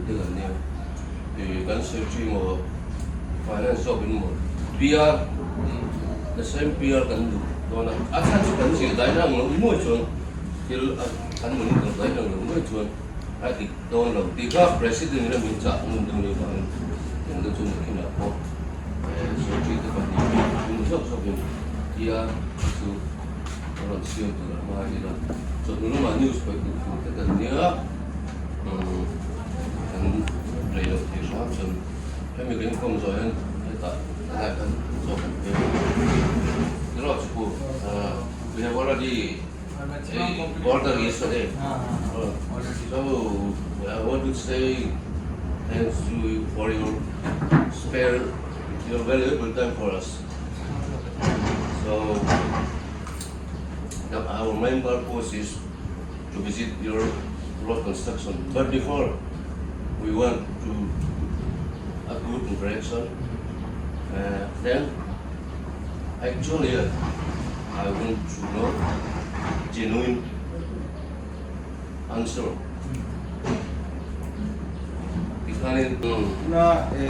te kan nia. Ih kan secretary maw finance zawk in maw PR the same PR kan duh dawn a, a chhan chu kan zir daih na ang lo nuai chuan thil a kan monitor daih ang lo nuai chuan a dik dawn lo tih kha president in a min chah ngun deuh ni vangin eng deuh chu nakinah pawh secretary te pahnih hi chung zawk zawkin PR chu a rawn siam tur a hma ila chawhnu lamah news pawih duh tur te kan nia. Kan rei loh thei hram chuan hemi kan inkawm zawh hian hetah helai khan chaw kan pe a Tiraw chu we have already order yesterday so I want to say thanks to you for your spare your valuable time for us so our main purpose is to visit your road construction but before we want to a good interaction uh, then actually I want to know genuine answer tikhanin na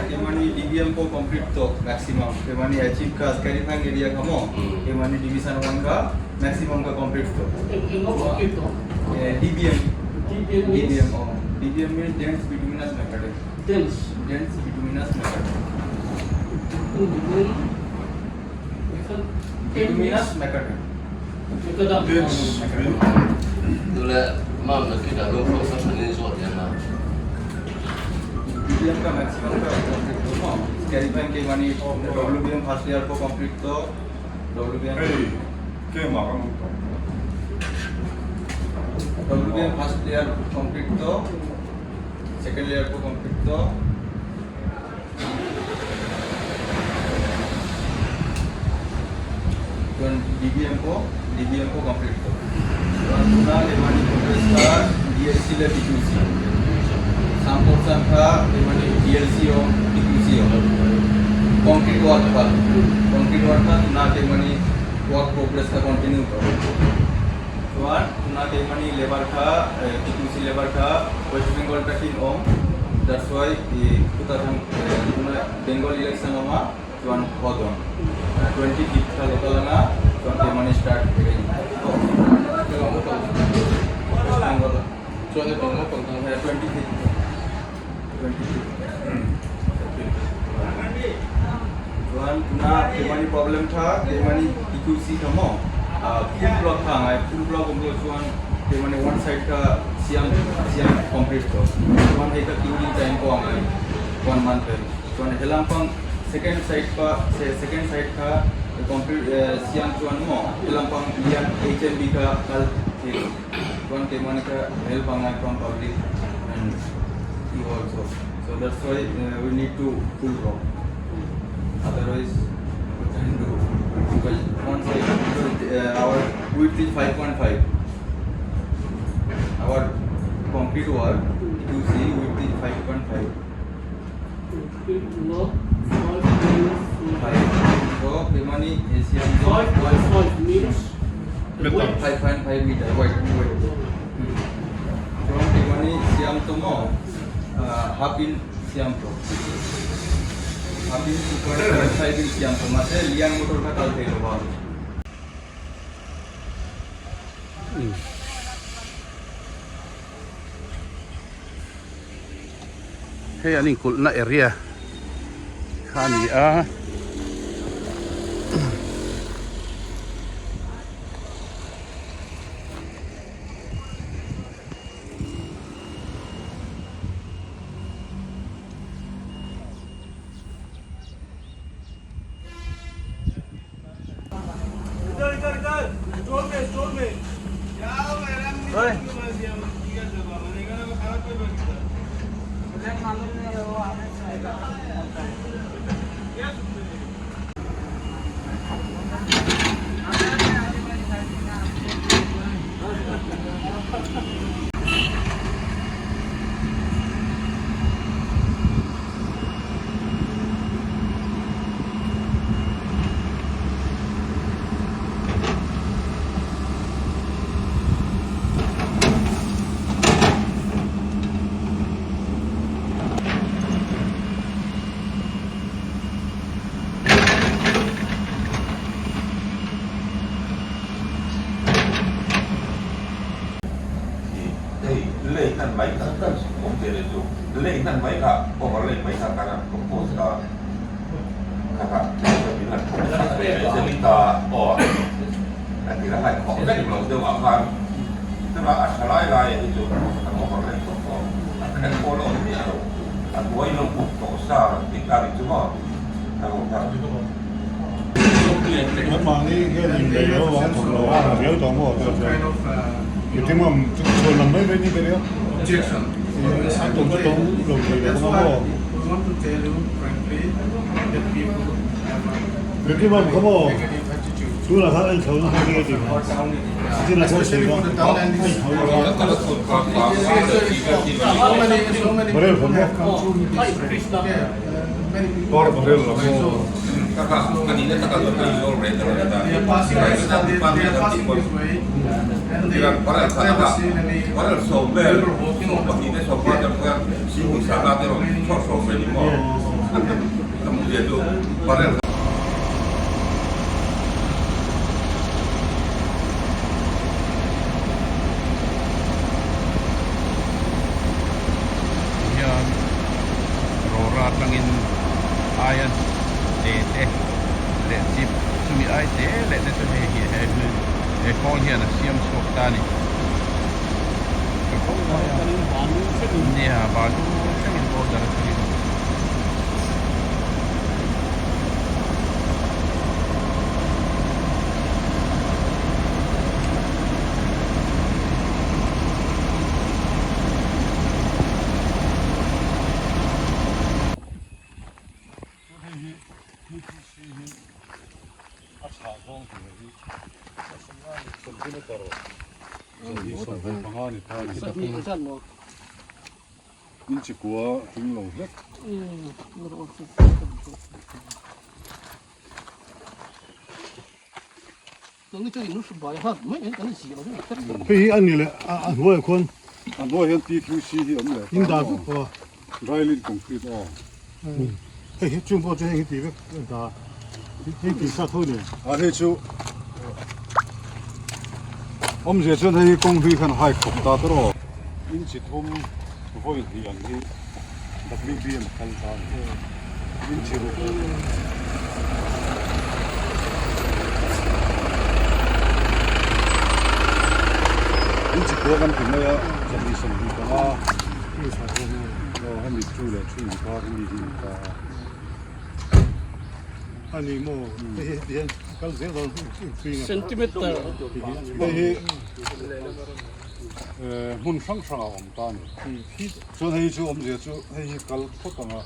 kemani DBM ko complete to maximum kemani achieve ka scarifying area kamo kemani division 1 ka maximum ka complete to complete to DBM DBM means DBM oh DBM means dense bituminous macadam dense dense bituminous macadam DBM bituminous macadam macadam Dense. tule mam nakinah lungpho sa thanin zawt hian a DBM ka maximum ka complete to mo scarifying kemani WBM first year ko complete to WBM Hei, keimah ka hmu tawh. WBM first year complete to second year ko complete to chuan DBM pawh DBM pawh complete tawh chuan tuna keimahni progress kha DLC leh TQC sang portion kha keimahni DLC awm TQC awm concrete work kha concrete work kha tuna keimahni work progress kha continue tawh chuan tuna keimahni labour kha TQC labour kha West Bengal takin awm that's why ih khutah khan tuna Bengal election awm a. Chuan haw dawn 25th kha lo kal anga chuan keimahni start again West Bengal chuan heti maw kal dawn 25th 25th chuan tuna keimahni problem tha keimahni TQC kha maw full block kha angai full block awm lo chuan keimahni one side kha siam siam complete tawh chuan hei kha curing time pawh angai one month vel. Chuan helam pang second side pa second side kha complete siam chuan maw helam pang lian HMB kha kal thei lo chuan keimahni kha help angai from public and you also so that's why we need to full rock otherwise we can do because one side because our width is 5.5 our concrete work you see width is 5.5 So Pemani Asian 5.5 means the width. 5.5 meter wide width. From Pemani Siam to mo half in Siam to. Half in 2.75 in Siam to. Mase lian motor kha kal thei lo ba. Hei an inkulhna area kha a ni a. Lei hnan mai kha overlay mai kha kan han propose a, kha kha min han thawk sak ve mai se ta aw a ti la hai khawk vek lo deuh ah khan chula a tha lai lai hi chu kan overlay tawh tawh a khen pawl a awm miah lo a hnuai lo buk tawh sa rawn tih ta nih chu maw ka lo kha. Mahni hian inneih loh avang thawk lo a riau tawh maw tih chuan mitin chhuan lam mai mai ni ber ila an tawng chu tawng lo thei lo bawk a maw mitin kha maw tunah khan a inthlo nasa nge tih kha chinah chuan sawi kha a inthlo nasa barrel kha maw barrel la maw. Hian rawra atangin aia te te leh chip chumi ai te leh te chu hei hi he he khawl hian a siam chhuak ta a ni. Nia balu thlengin border atangin. Hei hi PPC hi a chhah zawng tur hi centimeter 25 a ni ta a ni. Inchi kua tling lo hlek. Hei hi a ni leh a hnuaiah khuan A hnuaiah hian PQC hi awm leh in dah vek pawh a. Dry lead concrete aw. Hei hi chung pawh chu hei hi tih vek a dah hei tih sa tho nen. A hei chu awmzia chuan hei hi kawng hlui khan hai khawp ta ta rawh. Inchi thum vawi hnih ang hi WBM kal ta a ni. Inchi ruk. Inchi kua kan ti mai a, 125. Aw hemi thu leh thu inkar hemi hi inkar a. A ni maw hei hi heti hian kal zel dawn Centimeter. Hei hi hmun hrang hrang a awm ta a ni. Chuan hei chu awmzia chu hei hi kal phawt ang a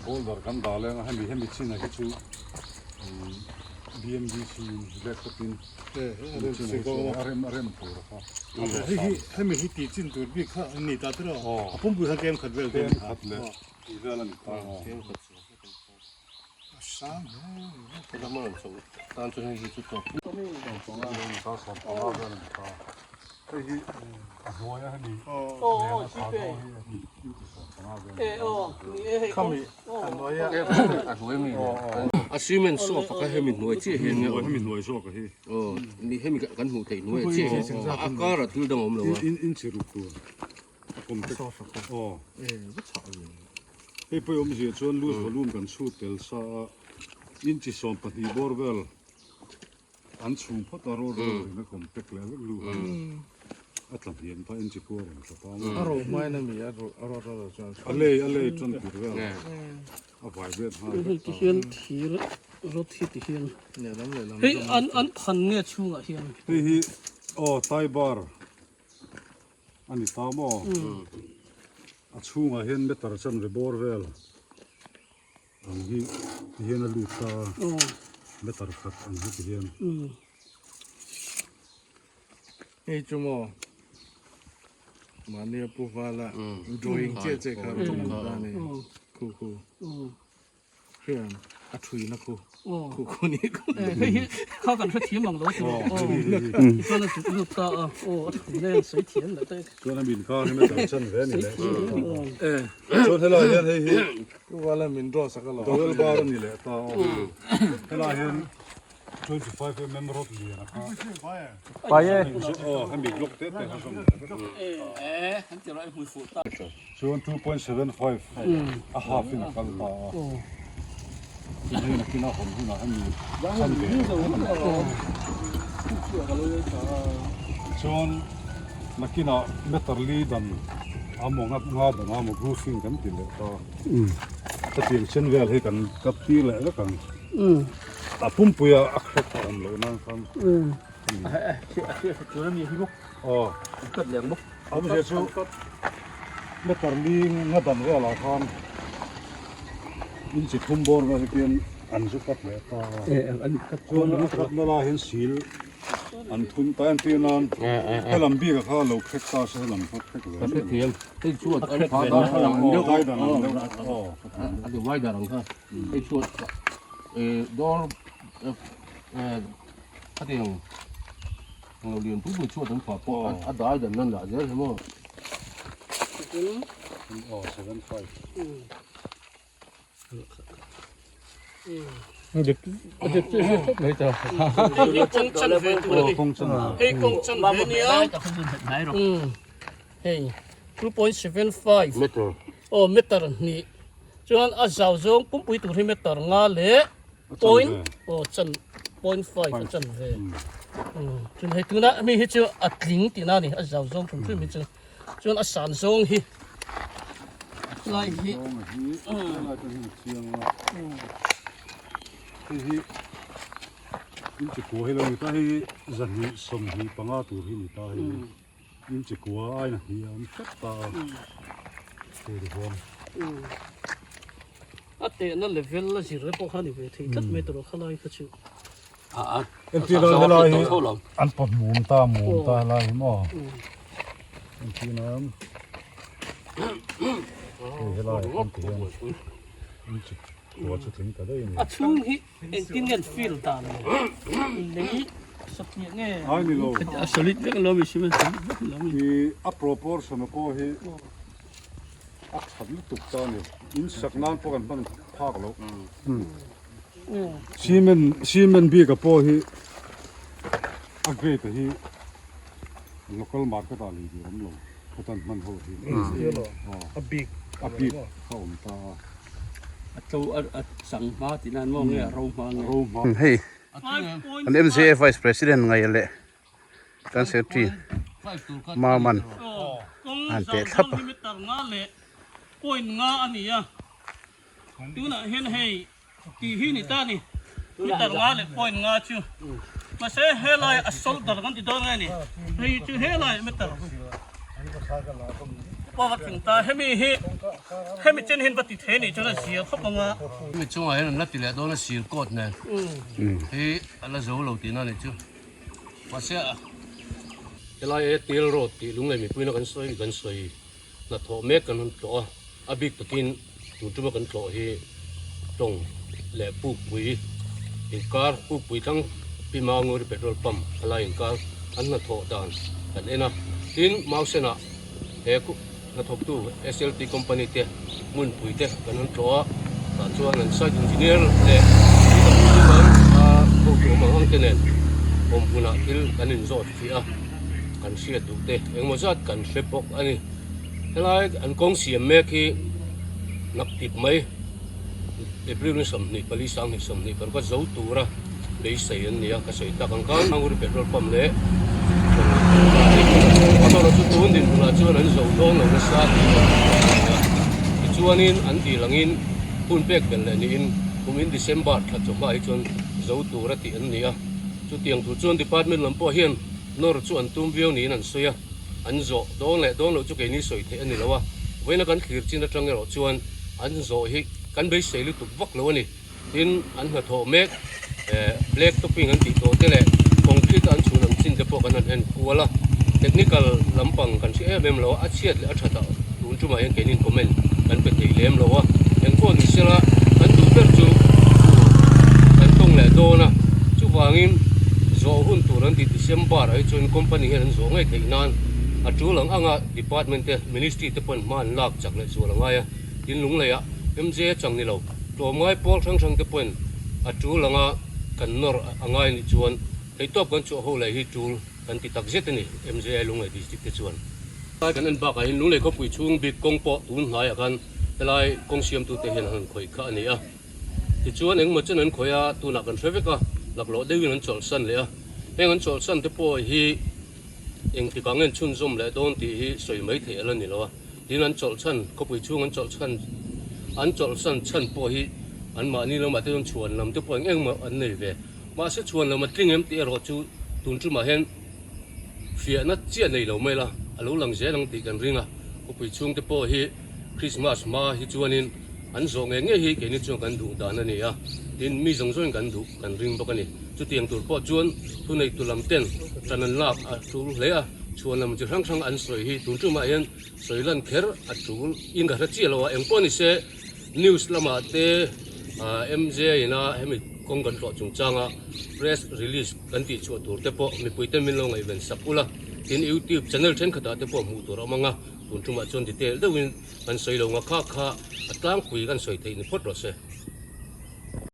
boulder kan dah leng a hemi hemi chin ah hi chu BMDC in black top in hemi chin ah hi chu a rem a rem tur a kha. Hei hi hemi hi tih chin tur bik kha an ni ta tiraw a pumpui khan tlem khat vel te a ni khat leh tih vel a ni ta a. A sang hle mai. Ka lam a rawn chho tan chuan hei hi chu tawp. 75 vel a ni ta. Hei hi a hnuai a hemi nen a tha dawn hi a ni 75 vel a ni ta. Khami a hnuai a. A hnuai mi a cement sofa kha hemi hnuai chiah hian nge awm. Hemi hnuai zawk a hi. Aw ni hemi kan hmuh theih hnuai chiah hian a karah thil dang a awm lo a. In chiruk tur. A compact aw hei pawh awmzia chuan loose volume kan chhut tel sa a inchi 12 bawr vel an chhung phawt a road road in a compact leh vek lu a tla hniam ta inchi kua rawn tla ta a ro hmain a mi a road road chuan a lei a lei tan tur vel a vibrate nghal hei ti hian thir rod hi ti hian hei an an phan nge chhungah hian hei hi aw tie bar A ni ta maw? A chhungah hian meter chanve bawr vel ang hi ti hian a lut ta a, meter khat ang hi ti hian. Hei chu maw mahni a pu vala drawing chiah chiah kha rawn lut ta a ni khu khu. Hrian a thui na khu khu khu ni khu. Hei hi kha kan hre thiam ang lo chu aw chuan a zuk lut ta a aw a thui na hian sawi thiam leh ta chuan a min kar hi metal chan ve ni leh chuan helai hian hei hi Pu Vala min draw sak a lo towel bar a ni leh ta aw helai hian. 25 mm rod lian a kha. Pai e. Aw hemi block te te kha zawm leh vek. Chuan 2.75 a half in a kal ta a. Hei nakin a hawn hunah hemi chan ve Chuan nakinah meter li dan a maw nga nga dan a maw roofing kan ti leh ta. Hetiang chen vel hi kan kap tir leh vek ang. A pumpuia a crack a awm loh nan khan. Aw. Awmzia chu meter li nga dan velah khan inchi thum bawr vel hi khian an zu cut leh ta a. Chuan a cut na lai hian sil an thun ta entir nan helam bik ah kha lo crack ta se helam kha crack ve Ka hrethiam hei chuan an pha dan kha lang deuh dai dan ang deuh aw a divider ang kha hei chuan door khatiang Lo lian pui pui chhuat an phah pawh a dai dan nan lah zel hi maw. Aw 75. Dik dik chu hriat khawp mai ta. Hei kawng chan ve tur a ni. Hei kawng chan ve nia. Hei 2.75 meter. Aw meter hnih. Chuan a zau zawng pumpui tur hi meter nga leh point aw chan point five a chan ve chuan hei tuna mi hi chu a tling tihna a ni a zau zawng hrim hrim hi chu chuan a san zawng hi lai hi hei hi inchi kua hi lo ni ta hei zahnih sawmhnih panga tur hi ni ta hei inchi kua aina hniam hrep ta a tur huam. A tehna level a zir te pawh kha ni ve thei tlat mai tawh khalai kha chu. Entir a helai hi an pawt mum ta mum ta helai hi maw entir nan hei helai ah khan ti hian inchi kua chu tling ta daih a ni. A chhung hi engtin nge an fill dan le lei satliah nge Ai ni lo. A solid vek alawm i cement solid vek alawm i. I a proportion a pawh hi A that lutuk ta a ni. In sak nan pawh kan hman phak loh. Cement cement bik a pawh hi a grade a hi local market ah lei tur awm lo khawtan hman ho hi. A bik a bik kha awm ta a. A tlo a chang hma tih nan maw nge a ro hma nge. Ro hma. Hei an MZA Vice President ngaih leh Kan secretary Maman an teh thlap a. Point nga a ni a, tunah hian hei tih hi ni ta ni, meter nga leh point nga chu mahse helai a shoulder kan ti dawn nge ni, hei chu helai meter pawh a tling ta, hemi hi hemi chen hian va ti thei nih chuan a zia khawp ang a. Hemi chungah hian an la ti leh dawn a sir coat nen hi a la zo lo tihna a nih chu. Mahse helai Airtel road tih lunglei mipuina kan sawi kan sawi hnathawh mek kan rawn tlawh a, a bik takin tun tuma kan tlawh hi tawng leh pukpui inkar pukpui tlang Pi Manguri petrol pump helai inkar an hnathawh dan kan en a, tin Mausenah he hnathawktu SLT company te hmunpui te kan rawn tlawh a, tah chuan an site engineer leh PWD bang a hotu awm ang ang te nen awm hmunah thil kan inzawt fiah a, kan hriat duh te engemaw zat kan hre bawk a ni. Helai an kawng siam mek hi naktip mai April ni 24 2024 ka zo tura beisei an ni a, ka sawi tak ang khan Hanguri petrol pump leh amaherawh chu tun dinhmunah chuan an zo dawn lo nasa tih erawh a ni a, tichuanin an dil angin hun pek belh leh niin kumin December thla chawhma hi chuan zo tura tih an ni a, chutiang tur chuan department lam pawh hian nawr chu an tum viau niin an sawi a, an zawh dawn leh dawn loh chu keini sawi theih a ni lo a, vawiina kan thlir chin atang erawh chuan an zawh hi kan beisei lutuk vak lo a ni. Tin, an hnathawh mek black topping an tih tawh te leh concrete a an chhun ang chin te pawh kan han en kual a, technical lampang kan hre em em lo a, a chhiat leh a that ah tun tumah hian keinin comment kan pe thei lem lo a, engpawh ni sela kan duh ber chu fur kan tawng leh dawn a, chuvangin zawh hun tur an tih December ah hi chuan company hian an zawh ngei theih nan a tul ang anga department te ministry te pawhin hma an lak chak leh zual a ngai a, tin Lungleiah MJ a chang ni lo. Tlawmngai pawl hrang hrang te pawhin a tul anga kan nawr a ngai anih chuan theihtawp kan chhuah ho leh hi tul kan ti tak zet a ni, MJI Lunglei District te chuan. Helai kan en bakah hian Lunglei khawpui chhung bik kawng pawh tun hnaiah khan helai kawng siamtute hian an han khawih kha a ni a. Tichuan engmaw chen an khawih a, tunah kan hre vek a, laklawh deuhin an chawlhsan leh a. Heng an chawlhsan te pawh hi engtikah nge an chhunzawm leh dawn tih hi sawi mai theih a la ni lo a. Tin an chawlhchhan, khawpui chhung an chawlhchhan, an chawlhsan chhan pawh hi anmahni lamah te chuan chhuan lam te pawh eng eng mah an nei ve. Mahse chhuan lam a tling em tih erawh chu tun tumah hian fiahna chiah nei lo mai la, a lo lang zel ang tih kan ring a. Khawpui chhung te pawh hi Krismas hma hi chuanin an zawh ngei ngei hi keini chuan kan duh dan a ni a, tin mi zawng zawngin kan duh kan ring bawk a ni. Chutiang tur pawh chuan thuneitu lam ten tan an lak a tul hle a, chhuan lam chi hrang hrang an sawi hi tun tumah hian sawi lan kher a tul in ka hre chiah lo a, engpawh ni se news lamah te MJ ina hemi kawng kan tlawh chungchanga press release kan tih chhuah tur te pawh mipuite min lo ngaihven sak ula, tin youtube channel thenkhatah te pawh hmuh tur a awm ang a, tun tumah chuan detail deuhin kan sawi lo nga kha kha a tlangpui kan sawi theih ni phawt rawh se.